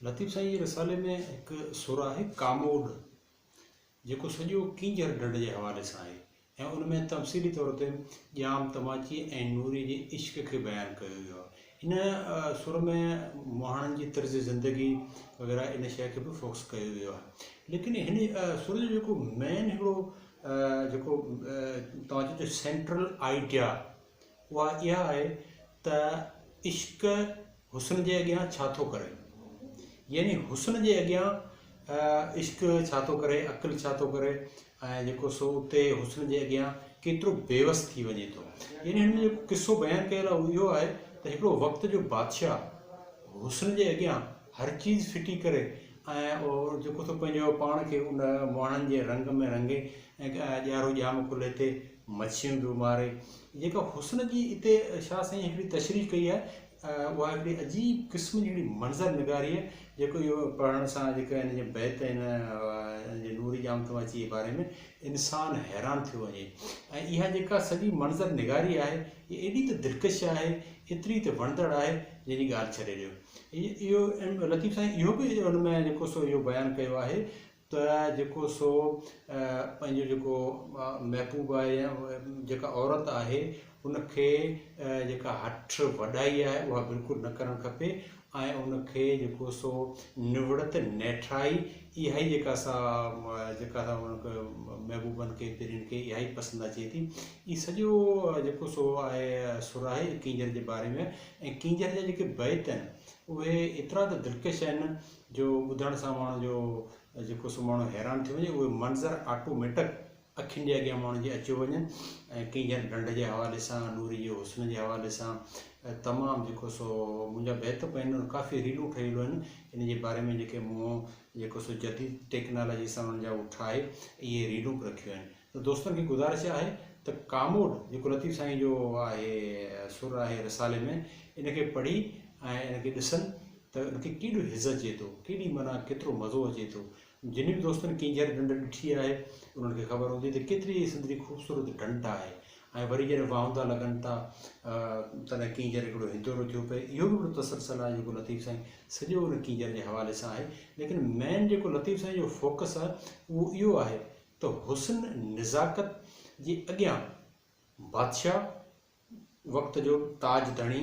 لطيف سائين جي رسالي ۾ هڪ سر آهي ڪاموڏ جيڪو سڄو ڪينجهر ڍنڍ جي حوالي سان آهي ۽ ان ۾ تمثيلي طور تي ڄام تماچي ۽ نوري جي عشق کي بيان ڪيو ويو آهي. ان سر ۾ مهاڻن جي طرز زندگي وغيره ان شيء کي به فوڪس ڪيو ويو آهي. ليڪن هن سر جو جيڪو مين هڪڙو جيڪو توهان چئو سينٽرل آئيڊيا اها اها آهي ته عشق حسن جي اڳيان ڇا ٿو ڪري؟ يعني حسن جي اڳيان عشق ڇا ٿو ڪري، عقل ڇا ٿو ڪري ۽ جيڪو سو اتي حسن جي اڳيان ڪيترو بيوس ٿي وڃي ٿو. يعني هن ۾ جيڪو قصو بيان ڪيل آهي اهو اهو آهي ته هڪڙو وقت جو بادشاهه حسن جي اڳيان هر چيز ڦٽي ڪري ۽ جيڪو سو پنهنجو پاڻ کي ان مهاڻن جي رنگ ۾ رنگي ۽ ڄارو ڄام ڪلهي تي مڇيون به ماري. جيڪا حسن جي اتي شاهه سائين هڪڙي تشريح ڪئي آهي اها هڪڙي عجيب قسم جي هڪڙي منظر نگاري آهي جيڪو اهو پڙهڻ سان جيڪا هن جي بيت آهن هن جي نوري ڄام تماچي جي باري ۾ انسان حيران ٿيو وڃي ۽ اها جيڪا سڄي منظر نگاري آهي هي ايڏي ته دلڪش آهي ايتري ته وڻندڙ آهي جنهن جي ڳالهه ڇڏي ڏيو. اهو لطيف سائين اهو به ان ۾ جيڪو سو اهو بيان ڪيو آهي ته جيڪو سو پنهنجو جيڪو محبوب آهي يا جيڪا عورت آهي ان کي جيڪا هٺ وڏائي آهي اها بلڪل نه ڪرڻ کپي ۽ ان کي جيڪو سو نوڙت نيٺرائي اها ئي جيڪا سا جيڪا سا ان کي محبوبن کي پرين کي اها ئي پسند اچي ٿي. هي سڄو جيڪو سو آهي سر آهي ڪينجهر جي باري ۾ ۽ ڪينجهر جا جيڪي بيت آهن اهي ايترا ته دلڪش آهن جو ٻڌڻ سان ماڻهو جو جيڪو سو ماڻهو حيران ٿي وڃي اهي منظر آٽوميٽڪ اکين جي اڳيان ماڻهن جي اچيو وڃن ۽ ڪينجهر ڍنڍ جي حوالي سان نوري جي حسن جي حوالي سان تمام جيڪو سو منهنجا بيت به آهن ڪافي ريلون ٺهيل آهن ان جي باري ۾ جيڪي مون جيڪو سو جديد ٽيڪنالاجي سان انهن جا اهي ٺاهي اهي ريلون به رکيون آهن ته دوستن کي گذارش آهي ته ڪاموڏ جيڪو لطيف سائين جو آهي سر آهي رسالي ۾ ان کي پڙهي ۽ ان کي ڏسن ته ان کي ڪيڏو حز اچي ٿو، ڪيڏي معنيٰ ڪيترو مزو اچي ٿو. جن به دوستن ڪينجهر ڍنڍ ڏٺي آهي، انهن کي خبر هوندي ته ڪيتري سندري خوبصورت ڍنڍ آهي ۽ وري جڏهن واهوندا لڳن ٿا تڏهن ڪينجهر هڪڙو هندورو ٿيو پئي. اهو به هڪڙو تسلسل آهي جيڪو لطيف سائين سڄو ان ڪينجهر جي حوالي سان آهي. ليڪن مين جيڪو لطيف سائين جو فوڪس آهي اهو اهو آهي ته حسن نزاڪت جي اڳيان بادشاهه وقت جو تاج ڌڻي،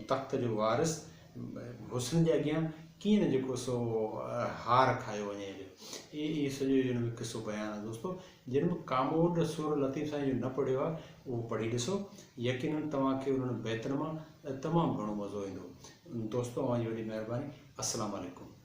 تخت جو وارث، حسن جي اڳيان ڪيئن نه جيڪو سو هار کايو وڃي هليو. اهي سڄو ان ۾ قصو بيان آهي دوستو. جن به ڪاموڏ سور لطيف سائين جو نه پڙهيو آهي اهو پڙهي ڏسو. يقينن توهان کي انهن بيتن مان تمام گهڻو مزو ايندو. دوستو اوهان جي وڏي مهرباني. السلام عليڪم.